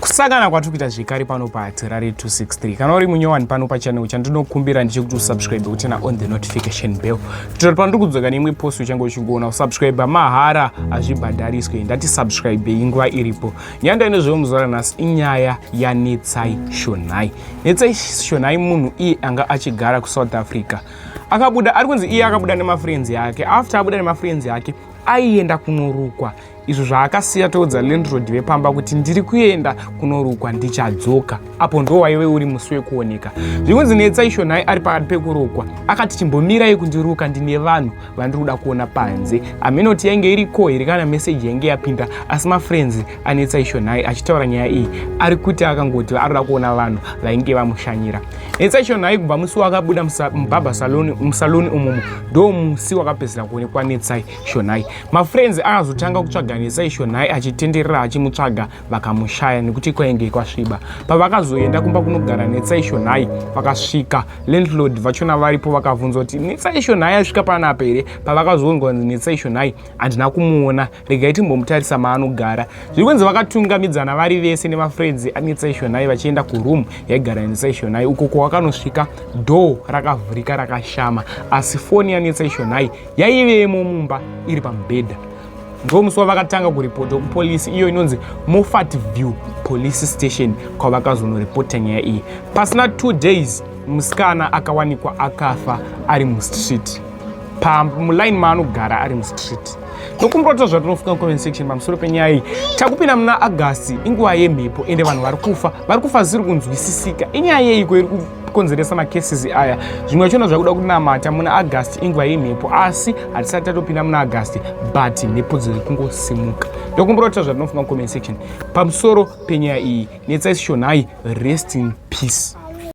Kusangana kwatiri kuita zvekare pano paHatirare 263. Kana uri munyowani pano pachannel, chandinokumbira ndechekuti usubscribe, kuturn on the notification bell, kuitira kuti pandiri kudzoka neimwe post uchange uchingoona. Usubscribe mahara, hazvibhadhariswe. Ndati subscribe nguva iripo. Nyaya ndainezvewo muzuva ranhasi inyaya yaNetsai Shonai. Netsai Shonai munhu iye anga achigara kuSouth Africa, akabuda, ari kunzi iye akabuda nemafriends yake. After abuda nemafriends yake, aienda kunorukwa, izvo zvaakasiya toudza landlord vepamba kuti ndiri kuenda kunorukwa, ndichadzoka. Apo ndo waive uri musi wekuoneka. Zvikunzi Netsai Shonai ari pakati pekurukwa akati, "Chimbomirai kundiruka, ndine vanhu vandiri kuda kuona panze." Aminoti yainge iriko here kana meseji yainge yapinda, asi mafriends aNetsai Shonai achitaura nyaya iyi ari kuti akangoti arikuda kuona vanhu vainge vamushanyira. Netsai Shonai kubva musi wakabuda mubarber salon, musaloni umomo, ndo musi wakapedzisira kuonekwa Netsai Shonai. Mafriends akazotanga kutsvaga Netsai Shonai achitenderera achimutsvaga, vakamushaya nekuti kwainge kwasviba. Pavakazoenda kumba kunogara Netsai Shonai, vakasvika landlord vachona varipo, vakabvunza kuti Netsai Shonai asvika panapa here. Pavakazonzwa kunzi Netsai Shonai handina kumuona, regai timbomutarisa maanogara. Zviri kunzi vakatungamidzana vari vese nemafriends aNetsai Shonai vachienda kuroom yaigara Netsai Shonai. Uko kwavakanosvika, door rakavhurika rakashama, asi foni yaNetsai Shonai yaivemo mumba iri pamubhedha. Ndo musi wavakatanga kuripota kupolisi iyo inonzi Moffat View Police Station, kwavakazonoripota nyaya iyi. Pasina 2 days, musikana akawanikwa akafa ari mustreet, pamuline maanogara, ari mustreet. Nokumbirota zvatinofuka comment section pamusoro penyaya iyi. Takupinda muna August, inguva yemhepo, ende vanhu vari kufa, vari kufa zvisiri kunzwisisika. Inyaya yeiko iri kukonzeresa macases aya? Zvimwe zvachona zvakuda kunamata. Muna August inguva yemhepo, asi hatisati tatopinda muna August, but mhepo dziri kungosimuka. Ndokumbirota zvatinofunga comment section pamusoro penyaya iyi. Netsai Shonai, rest in peace.